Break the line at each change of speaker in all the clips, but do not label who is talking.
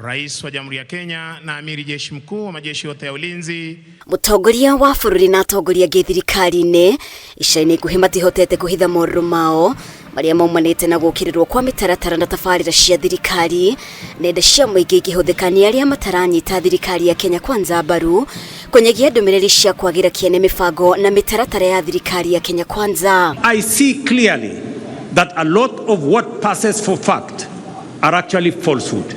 Rais wa Jamhuri ya Kenya na Amiri Jeshi Mkuu wa majeshi yote ya ulinzi.
Mũtongoria wa bũrũri na atongoria angĩ thirikari-inĩ ica-inĩ ikuhĩ matihotete kũhitha morũrũ mao marĩa maumanĩte na gũkĩrĩrwo kwa mĩtaratara na tabarĩra cia thirikari. Nenda cia mũingĩ ikĩhũthĩka nĩ arĩa mataranyita thirikari ya Kenya Kwanza mbaru kũnyagia ndũmĩrĩri cia kwagĩra kĩene mĩbango na mĩtaratara ya thirikari ya Kenya Kwanza.
I see clearly that a lot of what passes for fact are actually falsehood,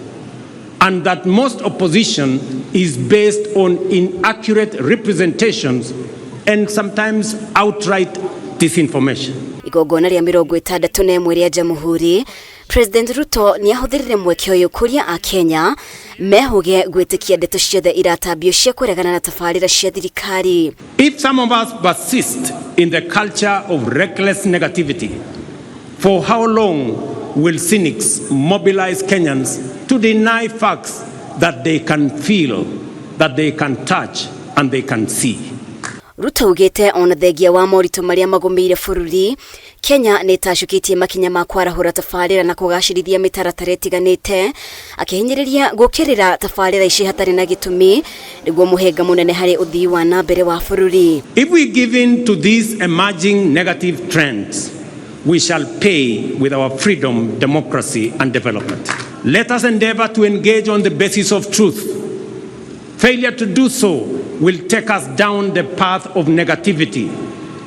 and that most opposition is based on inaccurate representations and sometimes outright disinformation.
Igongona rĩa 61 rĩa Jamhuri, President Ruto nĩ ahũthĩrire mweke ũyũ kũria a Kenya mehũge gwĩtĩkia ndeto ciothe iratambio cia kũregana na tabarĩra cia thirikari.
If some of us persist in the culture of reckless negativity, for how long will cynics mobilize Kenyans to deny facts that they can feel, that they can touch, and they can see?
Ruto augĩte ona thengia wa moritũ marĩa magũmĩire bũrũri, Kenya nĩ ĩtacũkĩtie makinya ma kwarahũra tabarĩra na kũgacĩrithia mĩtaratara ĩtiganĩte, akĩhinyĩrĩria gũkĩrĩra tabarĩra ici hatarĩ na gĩtũmi nĩguo mũhĩnga mũnene harĩ ũthii wa na mbere wa bũrũri.
If we give in to these emerging negative trends, we shall pay with our freedom, democracy, and development. Let us endeavor to engage on the basis of truth. Failure to do so will take us down the path of negativity,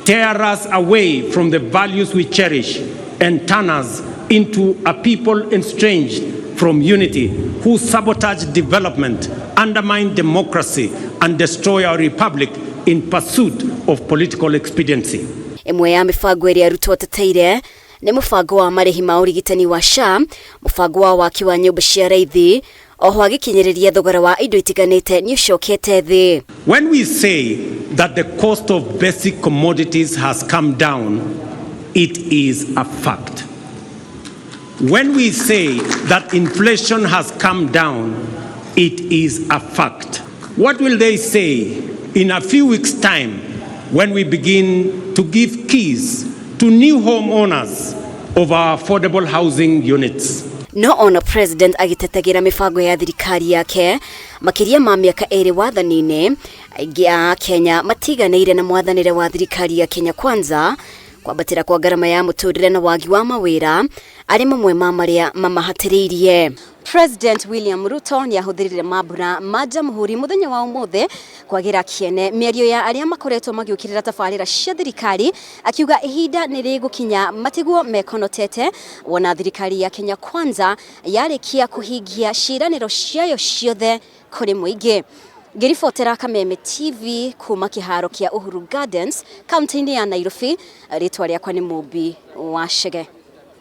tear us away from the values we cherish, and turn us into a people estranged from unity who sabotage development, undermine democracy, and destroy our republic in pursuit of political expediency.
Ĩmwe ya mĩbango ĩrĩa Ruto ateteire nĩ mũbango wa marĩhi ma ũrigitani wa SHA, mũbango wa waki wa nyũmba cia raithi, oho agĩkinyĩrĩria thogora wa indo itiganĩte nĩ ũcokete thĩ.
When we say that the cost of basic commodities has come down, it is a fact. When we say that inflation has come down, it is a fact. What will they say in a few weeks' time when we begin to give keys to new homeowners of our affordable housing units?
No ona President agĩtetagĩra mĩbango ya thirikari yake makĩria ma mĩaka 2 wathani-inĩ, aingĩ a Kenya matiganĩire na mwathanĩre wa thirikari ya Kenya Kwanza. Kwambatĩra kwa ngarama ya mũtũrĩre na wagi wa mawĩra arĩ mamwe ma marĩa mamahatĩrĩirie. President William Ruto nĩ ahũthĩrire mambura ma Jamhuri mũthenya wa ũmũthĩ kwagĩra kĩene mĩario ya arĩa makoretwo magĩũkĩrĩra tabarĩra cia thirikari, akiuga ihinda nĩ rĩgũkinya matigwo mekonotete wona thirikari ya Kenya Kwanza yarĩkia kũhingia ciĩranĩro ciayo ciothe kũrĩ mũingĩ. Ngĩribotera Kameme TV kuma kĩharo kĩa Uhuru Gardens, kaunti-inĩ ya Nairobi, rĩtwa rĩakwa nĩ Mũmbi wa Chege.